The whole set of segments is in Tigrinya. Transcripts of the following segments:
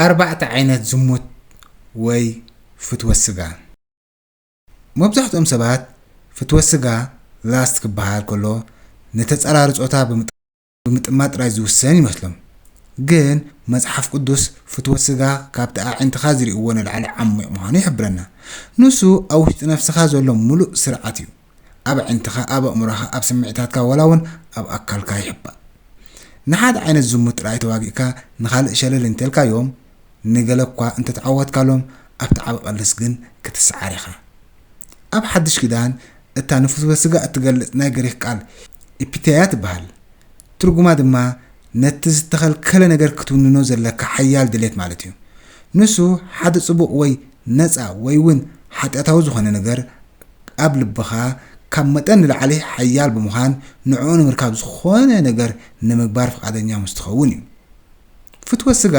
ኣርባዕተ ዓይነት ዝሙት ወይ ፍትወት ስጋ። መብዛሕትኦም ሰባት ፍትወት ስጋ፣ ላስት፣ ክበሃል ከሎ ንተጻራሪ ጾታ ብምጥ-፣ ብምጥማት ጥራይ ዝውሰን ይመስሎም። ግን መጽሓፍ ቅዱስ ፍትወት ስጋ ካብቲ ኣዒንትኻ ዝርእይዎ ንላዕሊ ዓሚቕ ምዃኑ ይሕብረና። ንሱ ኣብ ውሽጢ ነፍስኻ ዘሎ ምሉእ ስርዓት እዩ። ኣብ ኣዒንትኻ፣ ኣብ ኣእምሮኻ፣ ኣብ ስምዒታትካ፣ ዋላ እውን ኣብ ኣካልካ ይሕባእ። ንሓደ ዓይነት ዝሙት ጥራይ ተዋጊእካ ንኻልእ ሸለል እንተልካዮም፣ ንገለ እኳ እንተተዓወትካሎም፣ ኣብቲ ዓቢ ቀልስ ግን ክትሰዓር ኢኻ። ኣብ ሓድሽ ኪዳን፣ እታ ንፍትወት ስጋ እትገልጽ ናይ ግሪኽ ቃል ኢፒቴያ ትበሃል። ትርጉማ ድማ ነቲ ዝተኸልከለ ነገር ክትውንኖ ዘለካ ሓያል ድሌት ማለት እዩ። ንሱ ሓደ ጽቡቕ ወይ ነጻ ወይ እውን ሓጢኣታዊ ዝኾነ ነገር ኣብ ልብኻ ካብ መጠን ንላዕሊ ሓያል ብምዃን ንዕኡ ንምርካብ ዝኾነ ነገር ንምግባር ፍቓደኛ ምስ ትኸውን እዩ። ፍትወት ስጋ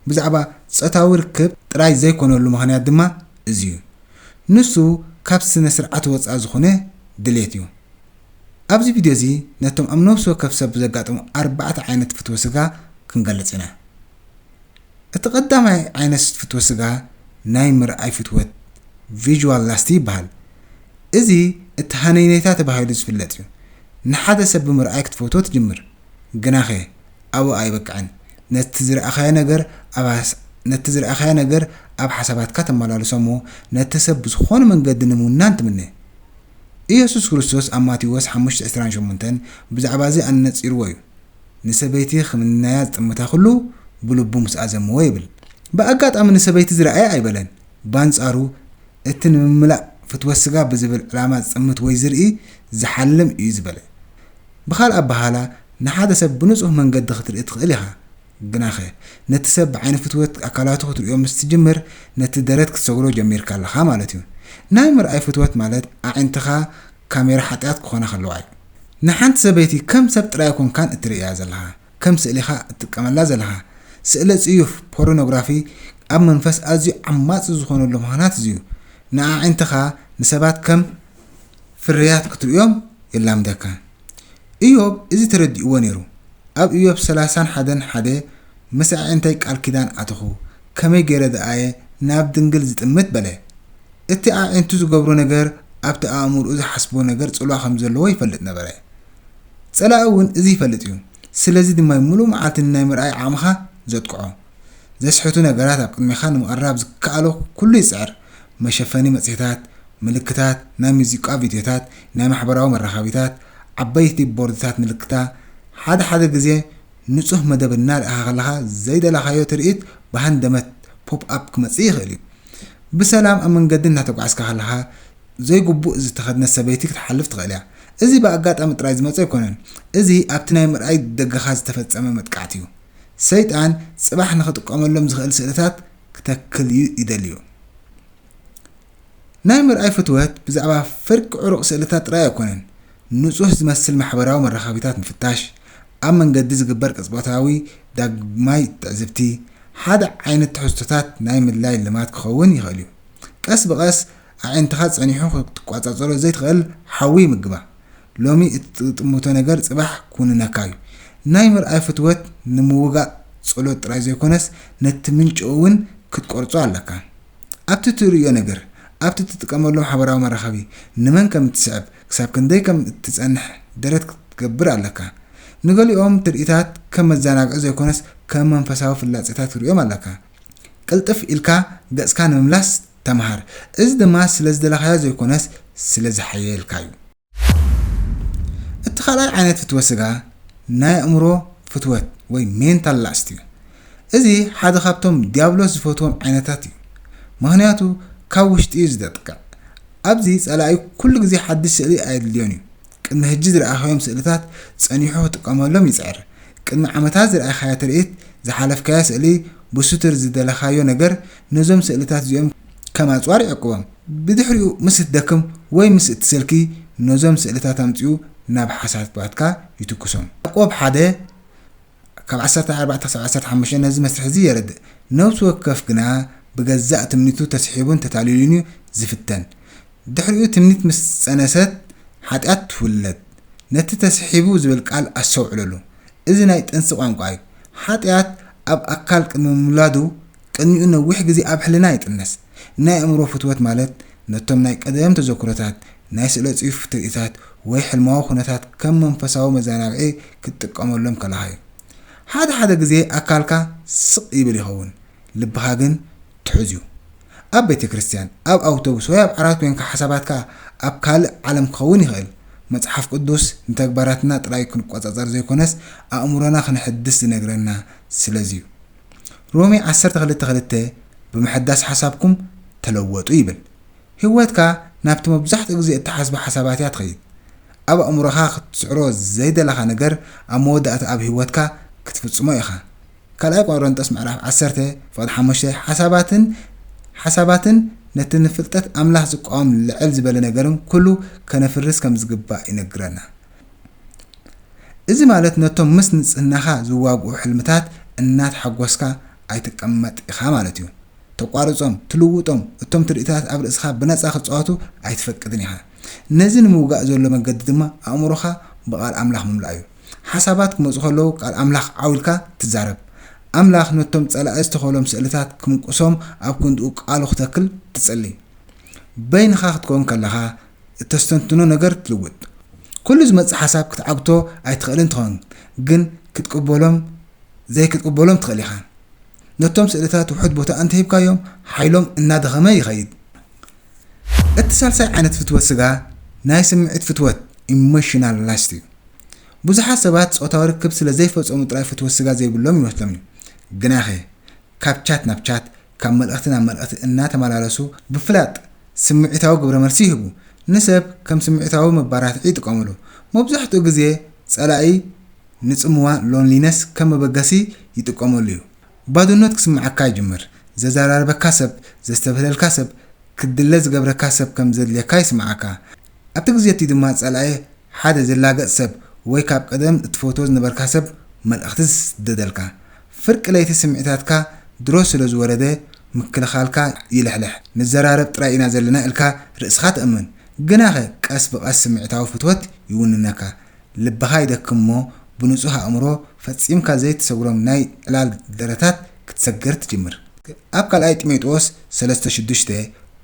ብዛዕባ ጾታዊ ርክብ ጥራይ ዘይኮነሉ ምኽንያት ድማ እዚ እዩ። ንሱ ካብ ስነ ስርዓት ወጻኢ ዝኾነ ድሌት እዩ። ኣብዚ ቪድዮ እዚ ነቶም ኣብ ነፍሲ ወከፍ ሰብ ዘጋጥሙ ኣርባዕተ ዓይነት ፍትወት ስጋ ክንገልጽ ኢና። እቲ ቀዳማይ ዓይነት ፍትወት ስጋ ናይ ምርኣይ ፍትወት፣ ቪዥዋል ላስት፣ ይበሃል። እዚ እቲ ሃነይነይታ ተባሂሉ ዝፍለጥ እዩ። ንሓደ ሰብ ብምርኣይ ክትፈትዎ ትጅምር። ግናኸ ኣብኡ ኣይበቅዕን። ነቲ ዝረኣኻዮ ነገር ኣብ ሓስ-፣ ነቲ ዝረኣኻዮ ነገር ኣብ ሓሳባትካ ተመላልሶ እሞ ነቲ ሰብ ብዝኾነ መንገዲ ንምውናን ትምነ። ኢየሱስ ክርስቶስ ኣብ ማቴዎስ ሓሙሽተ ዕስራን ሸሞንተን ብዛዕባ እዚ ኣነጺርዎ እዩ። "ንሰበይቲ ክምነያ ዝጥምታ ኩሉ ብልቡ ምስኣ ዘመዎ" ይብል። ብኣጋጣሚ ንሰበይቲ ዝረኣየ ኣይበለን። ባንጻሩ፣ እቲ ንምምላእ ፍትወት ስጋ ብዝብል ዕላማ ዝጥምት ወይ ዝርኢ፣ ዝሓልም እዩ ዝበለ። ብኻልእ ኣበሃህላ፣ ንሓደ ሰብ ብንጹህ መንገዲ ክትርኢ ትኽእል ኢኻ። ግናኸ፣ ነቲ ሰብ ብዓይኒ ፍትወት ኣካላቱ ክትርእዮ ምስ ትጅምር፣ ነቲ ደረት ክትሰግሮ ጀሚርካ ኣለኻ ማለት እዩ። ናይ ምርኣይ ፍትወት ማለት ኣዒንትኻ ካሜራ ሓጢኣት ክኾና ከለዋ እዩ። ንሓንቲ ሰበይቲ ከም ሰብ ጥራይ ኣይኮንካን እትርእያ ዘለኻ፣ ከም ስእሊ ኢኻ እትጥቀመላ ዘለኻ። ስእለ ጽዩፍ፣ ፖርኖግራፊ፣ ኣብ መንፈስ ኣዝዩ ዓማጺ ዝኾነሉ ምኽንያት እዚ እዩ። ንኣዒንትኻ ንሰባት ከም ፍርያት ክትርእዮም የላምደካ። ኢዮብ እዚ ተረዲእዎ ነይሩ። ኣብ ኢዮብ ሰላሳን ሓደን ሓደ፣ "ምስ ኣዒንተይ ቃል ኪዳን ኣተኹ፣ ከመይ ገይረ ደኣየ ናብ ድንግል ዝጥምት?" በለ። እቲ ኣዒንቱ ዝገብሮ ነገር ኣብቲ ኣእምሮኡ ዝሓስቦ ነገር ጽልዋ ከም ዘለዎ ይፈልጥ ነበረ። ጸላኢ እውን እዚ ይፈልጥ እዩ። ስለዚ ድማ እዩ ምሉእ መዓልቲ ንናይ ምርኣይ ዓቕምኻ ዘጥቅዖ። ዘስሕቱ ነገራት ኣብ ቅድሜኻ ንምቕራብ ዝከኣሎ ኩሉ ይጽዕር። መሸፈኒ መጽሔታት፣ ምልክታት፣ ናይ ሙዚቃ ቪድዮታት፣ ናይ ማሕበራዊ መራኸቢታት፣ ዓበይቲ ቦርድታት ምልክታ፣ ሓደ ሓደ ግዜ ንጹህ መደብ እናረኣኻ ከለኻ ዘይደለኻዮ ትርኢት ብሃንደበት ፖፕ ኣፕ ክመጽእ ይኽእል እዩ። ብሰላም ኣብ መንገዲ እናተጓዕዝካ ከለኻ ዘይግቡእ ዝተኸድነት ሰበይቲ ክትሓልፍ ትኽእል እያ። እዚ ብኣጋጣሚ ጥራይ ዝመጸ ኣይኮነን። እዚ ኣብቲ ናይ ምርኣይ ደገኻ ዝተፈጸመ መጥቃዕቲ እዩ። ሰይጣን ጽባሕ ንኽጥቀመሎም ዝኽእል ስእልታት ክተክል እዩ ይደሊ እዩ። ናይ ምርኣይ ፍትወት ብዛዕባ ፍርቂ ዕሩቕ ስእልታት ጥራይ ኣይኮነን። ንጹህ ዝመስል ማሕበራዊ መራኸቢታት ምፍታሽ፣ ኣብ መንገዲ ዝግበር ቅጽበታዊ ዳግማይ ትዕዝብቲ፣ ሓደ ዓይነት ትሕዝቶታት ናይ ምድላይ ልማድ ክኸውን ይኽእል እዩ። ቀስ ብቐስ ኣዒንትኻ ጸኒሑ ክትቆጻጸሮ ዘይትኽእል ሓዊ ይምግባ። ሎሚ እትጥምቶ ነገር ጽባሕ ክውንነካ እዩ። ናይ ምርኣይ ፍትወት ንምውጋእ ጸሎት ጥራይ ዘይኮነስ፣ ነቲ ምንጭኡ እውን ክትቆርጾ ኣለካ። ኣብቲ ትርእዮ ነገር፣ ኣብቲ ትጥቀመሉ ማሕበራዊ መራኸቢ ንመን ከም እትስዕብ፣ ክሳብ ክንደይ ከም እትጸንሕ ደረት ክትገብር ኣለካ። ንገሊኦም ትርኢታት ከም መዘናግዒ ዘይኮነስ ከም መንፈሳዊ ፍላጻታት ክትርእዮም ኣለካ። ቅልጥፍ ኢልካ ገጽካ ንምምላስ ተምሃር። እዚ ድማ ስለ ዝደለኻዮ ዘይኮነስ ስለ ዝሓየልካ እዩ። እቲ ካልኣይ ዓይነት ፍትወት ስጋ ናይ ኣእምሮ ፍትወት ወይ ሜንታል ላስት እዩ። እዚ ሓደ ካብቶም ዲያብሎስ ዝፈትዎም ዓይነታት እዩ። ምኽንያቱ ካብ ውሽጢ እዩ ዝጠቅዕ። ኣብዚ ጸላኢ ኩሉ ግዜ ሓድሽ ስእሊ ኣየድልዮን እዩ። ቅድሚ ሕጂ ዝረኣኻዮም ስእልታት ጸኒሑ ክጥቀመሎም ይጽዕር። ቅድሚ ዓመታት ዝረኣኻያ ትርኢት፣ ዝሓለፍካያ ስእሊ፣ ብሱትር ዝደለኻዮ ነገር፣ ነዞም ስእልታት እዚኦም ከም ኣጽዋር ይዕቅቦም። ብድሕሪኡ ምስ እትደክም ወይ ምስ እትሰልኪ፣ ነዞም ስእልታት ኣምጺኡ ናብ ሓሳባትካ ይትኩሶም። ያዕቆብ ሓደ ካብ ዓሰርተ ኣርባዕተ ክሳብ ዓሰርተ ሓሙሽተ ነዚ መስርሕ እዚ የረድእ። ነፍሲ ወከፍ ግና ብገዛእ ትምኒቱ ተስሒቡን ተታሊሉን እዩ ዝፍተን። ድሕሪኡ ትምኒት ምስ ጸነሰት፣ ሓጢኣት ትውለድ። ነቲ ተስሒቡ ዝብል ቃል ኣስተውዕለሉ። እዚ ናይ ጥንሲ ቋንቋ እዩ። ሓጢኣት ኣብ ኣካል ቅድሚ ምውላዱ፣ ቅድሚኡ ነዊሕ ግዜ ኣብ ሕልና ይጥነስ። ናይ ኣእምሮ ፍትወት ማለት ነቶም ናይ ቀደም ተዘክሮታት፣ ናይ ስእለ ጽሑፍ ትርኢታት ወይ ሕልማዊ ኩነታት ከም መንፈሳዊ መዘናግዒ ክትጥቀመሎም ከለኻ እዩ። ሓደ ሓደ ግዜ ኣካልካ ስቕ ይብል ይኸውን፣ ልብኻ ግን ትሑዝ እዩ። ኣብ ቤተ ክርስቲያን፣ ኣብ ኣውቶቡስ ወይ ኣብ ዓራት ኮይንካ ሓሳባትካ ኣብ ካልእ ዓለም ክኸውን ይኽእል። መጽሓፍ ቅዱስ ንተግባራትና ጥራይ ክንቆጻጸር ዘይኮነስ ኣእምሮና ክነሐድስ ዝነግረና ስለዚ እዩ። ሮሜ ዓሰርተ ክልተ ክልተ ብምሕዳስ ሓሳብኩም ተለወጡ ይብል። ህይወትካ ናብቲ መብዛሕትኡ ግዜ እትሓስቦ ሓሳባት እያ ትኸይድ። ኣብ ኣእምሮኻ ክትስዕሮ ዘይደለኻ ነገር ኣብ መወዳእታ ኣብ ህይወትካ ክትፍጽሞ ኢኻ። ካልኣይ ቆሮንጦስ ምዕራፍ ዓሰርተ ፍቕዲ ሓሙሽተ ሓሳባትን ሓሳባትን ነቲ ንፍልጠት ኣምላኽ ዝቃወም ልዕል ዝበለ ነገርን ኩሉ ከነፍርስ ከም ዝግባእ ይነግረና። እዚ ማለት ነቶም ምስ ንጽህናኻ ዝዋግኡ ሕልምታት እናተሓጎስካ ኣይትቀመጥ ኢኻ ማለት እዩ። ተቋርጾም፣ ትልውጦም፣ እቶም ትርኢታት ኣብ ርእስኻ ብነጻ ክጻወቱ ኣይትፈቅድን ኢኻ። ነዚ ንምውጋእ ዘሎ መገዲ ድማ ኣእምሮኻ ብቃል ኣምላኽ ምምላእ እዩ። ሓሳባት ክመጹ ከለዉ ቃል ኣምላኽ ዓው ኢልካ ትዛረብ። ኣምላኽ ነቶም ጸላኢ ዝተኸሎም ስእልታት ክምንቁሶም ኣብ ክንድኡ ቃሉ ክተክል ትጽሊ። በይንኻ ክትከውን ከለኻ እተስተንትኖ ነገር ትልውጥ። ኩሉ ዝመጽእ ሓሳብ ክትዓግቶ ኣይትኽእልን ትኸውን፣ ግን ክትቅበሎም ዘይክትቅበሎም ትኽእል ኢኻ። ነቶም ስእልታት ውሑድ ቦታ እንተሂብካዮም ሓይሎም እናደኸመ ይኸይድ። እቲ ሳልሳይ ዓይነት ፍትወት ስጋ ናይ ስምዒት ፍትወት ኢሞሽናል ላስት እዩ። ብዙሓት ሰባት ጾታዊ ርክብ ስለ ዘይፈጸሙ ጥራይ ፍትወት ስጋ ዘይብሎም ይመስሎም እዩ። ግናኸ ካብ ቻት ናብ ቻት ካብ መልእኽቲ ናብ መልእኽቲ እናተመላለሱ ብፍላጥ ስምዒታዊ ግብረ መልሲ ይህቡ። ንሰብ ከም ስምዒታዊ መባራትዒ ይጥቀምሉ። መብዛሕትኡ ግዜ ጸላኢ ንጽምዋ ሎንሊነስ ከም መበገሲ ይጥቀመሉ እዩ። ባዶነት ክስምዓካ ይጅምር። ዘዘራርበካ ሰብ፣ ዘስተብህለልካ ሰብ፣ ክትድለ ዝገብረካ ሰብ ከም ዘድልየካ ይስምዓካ። ኣብቲ ግዜ እቲ ድማ ጸላኢ ሓደ ዝላገጽ ሰብ ወይ ካብ ቀደም እትፈትዎ ዝነበርካ ሰብ መልእኽቲ ዝስደደልካ። ፍርቂ ለይቲ ስምዒታትካ ድሮ ስለ ዝወረደ ምክልኻልካ ይልሕልሕ። ንዘራረብ ጥራይ ኢና ዘለና ኢልካ ርእስኻ ትእምን። ግናኸ ቀስ ብቐስ ስምዒታዊ ፍትወት ይውንነካ። ልብኻ ይደክም እሞ ብንጹህ ኣእምሮ ፈጺምካ ዘይትሰግሮም ናይ ዕላል ደረታት ክትሰግር ትጅምር። ኣብ ካልኣይ ጢሞቴዎስ ሰለስተ ሽዱሽተ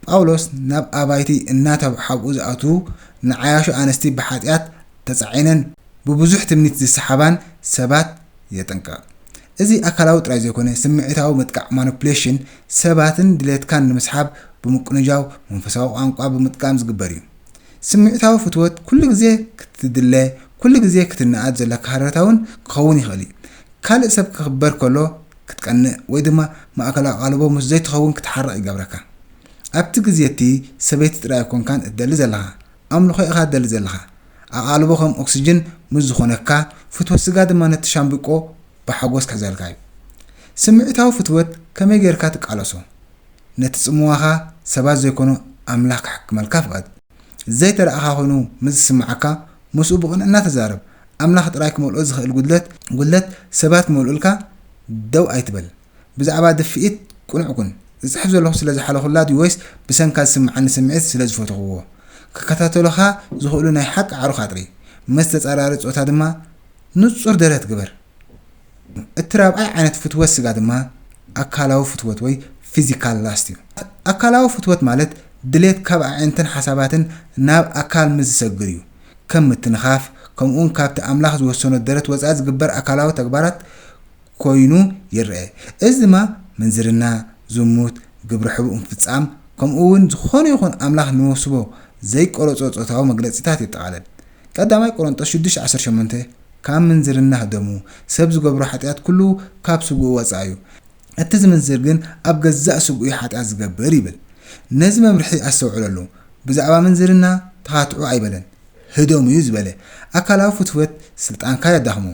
ጳውሎስ ናብ ኣባይቲ እናተሓብኡ ዝኣትዉ ንዓያሹ ኣንስቲ ብሓጢኣት ተጻዒነን ብብዙሕ ትምኒት ዝሰሓባን ሰባት የጠንቅቕ። እዚ ኣካላዊ ጥራይ ዘይኮነ ስምዒታዊ ምጥቃዕ ማኒፑሌሽን ሰባትን ድሌትካን ንምስሓብ ብምቁንጃው መንፈሳዊ ቋንቋ ብምጥቃም ዝግበር እዩ። ስምዒታዊ ፍትወት ኩሉ ግዜ ክትድለ፣ ኩሉ ግዜ ክትነኣድ ዘለካ ሃረርታ እውን ክኸውን ይኽእል እዩ። ካልእ ሰብ ክኽበር ከሎ ክትቀንእ ወይ ድማ ማእከል ኣቓልቦ ምስ ዘይትኸውን ክትሓርቕ ይገብረካ። ኣብቲ ግዜ እቲ ሰበይቲ ጥራይ ኣይኮንካን እትደሊ ዘለኻ፣ ኣምልኾ ኢኻ እትደሊ ዘለኻ። ኣቓልቦ ከም ኦክስጅን ምስ ዝኾነካ ፍትወት ስጋ ድማ ነቲ ሻምብቆ ብሓጎስ ክሕዘልካ እዩ። ስምዒታዊ ፍትወት ከመይ ጌርካ ትቃለሶ? ነቲ ጽምዋኻ ሰባት ዘይኮኑ ኣምላኽ ክሕክመልካ ፍቐድ። ዘይተረኣኻ ኮይኑ ምስ ዝስምዓካ ምስኡ ብቕንዕና ተዛረብ። ኣምላኽ ጥራይ ክመልኦ ዝኽእል ጉድለት ጉድለት ሰባት ክመልኡልካ ደው ኣይትበል። ብዛዕባ ድፍኢት ቅኑዕ ኩን። ዝጽሕፍ ዘለኹ ስለ ዝሓለኹላ ድዩ ወይስ ብሰንካ ዝስምዓኒ ስምዒት ስለ ዝፈተኽዎ? ክከታተሉኻ ዝኽእሉ ናይ ሓቂ ኣዕሩኽ ኣጥሪ። ምስ ተጻራሪ ጾታ ድማ ንጹር ደረት ግበር። እቲ ራብዓይ ዓይነት ፍትወት ስጋ ድማ ኣካላዊ ፍትወት ወይ ፊዚካል ላስት እዩ። ኣካላዊ ፍትወት ማለት ድሌት ካብ ኣዒንትን ሓሳባትን ናብ ኣካል ምስ ዝሰግር እዩ። ከም ምትንኻፍ፣ ከምኡውን ካብቲ ኣምላኽ ዝወሰኖ ደረት ወጻኢ ዝግበር ኣካላዊ ተግባራት ኮይኑ ይረአ። እዚ ድማ ምንዝርና፣ ዝሙት፣ ግብረ ሕቡእ ምፍጻም፣ ከምኡ እውን ዝኾነ ይኹን ኣምላኽ ንወስቦ ዘይቆረጾ ጾታዊ መግለጺታት የጠቓልል። ቀዳማይ ቆሮንጦስ ሽዱሽተ ዓሰርተ ሸሞንተ ካብ ምንዝርና ህደሙ፣ ሰብ ዝገብሮ ሓጢኣት ኩሉ ካብ ስግኡ ወጻኢ እዩ። እቲ ዝምንዝር ግን ኣብ ገዛእ ስግኡ እዩ ሓጢኣት ዝገብር ይብል። ነዚ መምርሒ ኣስተውዕለሉ። ብዛዕባ ምንዝርና ተኻትዑ ኣይበለን። ህደሙ እዩ ዝበለ። ኣካላዊ ፍትወት ስልጣንካ የዳኽሞ።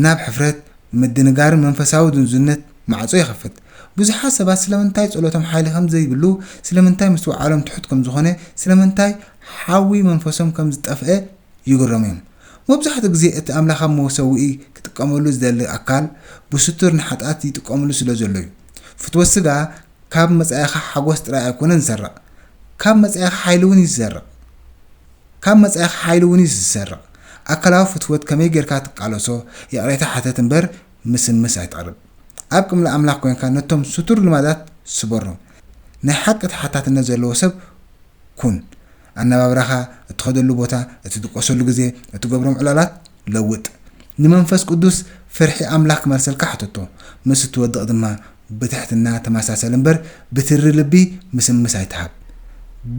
ናብ ሕፍረት፣ ምድንጋርን መንፈሳዊ ድንዙነት ማዕጾ ይኸፍት። ብዙሓት ሰባት ስለምንታይ ጸሎቶም ሓይሊ ከም ዘይብሉ፣ ስለምንታይ ምስትውዓሎም ትሑት ከም ዝኾነ፣ ስለምንታይ ሓዊ መንፈሶም ከም ዝጠፍአ ይግረሙ እዮም። መብዛሕትኡ ግዜ እቲ ኣምላኽ ኣብ መሰውኢ ክጥቀመሉ ዝደሊ ኣካል ብስቱር ንሓጢኣት ይጥቀመሉ ስለ ዘሎ እዩ። ፍትወት ስጋ ካብ መጻኢኻ ሓጎስ ጥራይ ኣይኮነን ዝሰርቕ፣ ካብ መጻኢኻ ሓይሊ እውን እዩ ዝሰርቕ። ካብ መጻኢኻ ሓይሊ እውን እዩ ዝሰርቕ። ኣካላዊ ፍትወት ከመይ ጌርካ ትቃለሶ፣ ይቕሬታ ሕተት እምበር ምስምስ ኣይትቕርብ። ኣብ ቅምሊ ኣምላኽ ኮይንካ ነቶም ስቱር ልማዳት ስበሮም። ናይ ሓቂ ተሓታትነት ዘለዎ ሰብ ኩን። ኣነባብራኻ፣ እትኸደሉ ቦታ፣ እትድቆሰሉ ግዜ፣ እትገብሮም ዕላላት ለውጥ። ንመንፈስ ቅዱስ ፍርሒ ኣምላኽ ክመልሰልካ ሕተቶ። ምስ እትወድቕ ድማ ብትሕትና ተመሳሰል እምበር ብትሪ ልቢ ምስምስ ኣይትሃብ።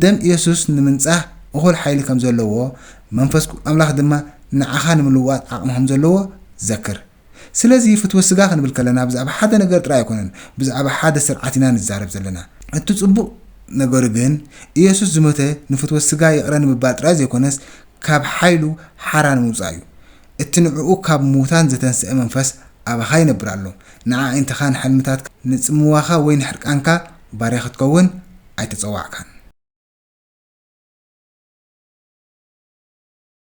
ደም ኢየሱስ ንምንጻህ እኹል ሓይሊ ከም ዘለዎ፣ መንፈስ ኣምላኽ ድማ ንዓኻ ንምልዋጥ ዓቕሚ ከም ዘለዎ ዘክር። ስለዚ ፍትወ ስጋ ክንብል ከለና ብዛዕባ ሓደ ነገር ጥራይ ኣይኮነን፣ ብዛዕባ ሓደ ስርዓት ኢና ንዛረብ ዘለና። እቲ ጽቡቕ ነገሩ ግን ኢየሱስ ዝሞተ ንፍትወ ስጋ ይቕረ ንምባል ጥራይ ዘይኮነስ ካብ ሓይሉ ሓራ ንምውጻእ እዩ። እቲ ንዕኡ ካብ ምዉታን ዘተንስአ መንፈስ ኣባኻ ይነብር ኣሎ። ንዓ ኣዒንትኻ ንሕልምታትካ ንጽምዋኻ ወይ ንሕርቃንካ ባርያ ክትከውን ኣይተጸዋዕካን።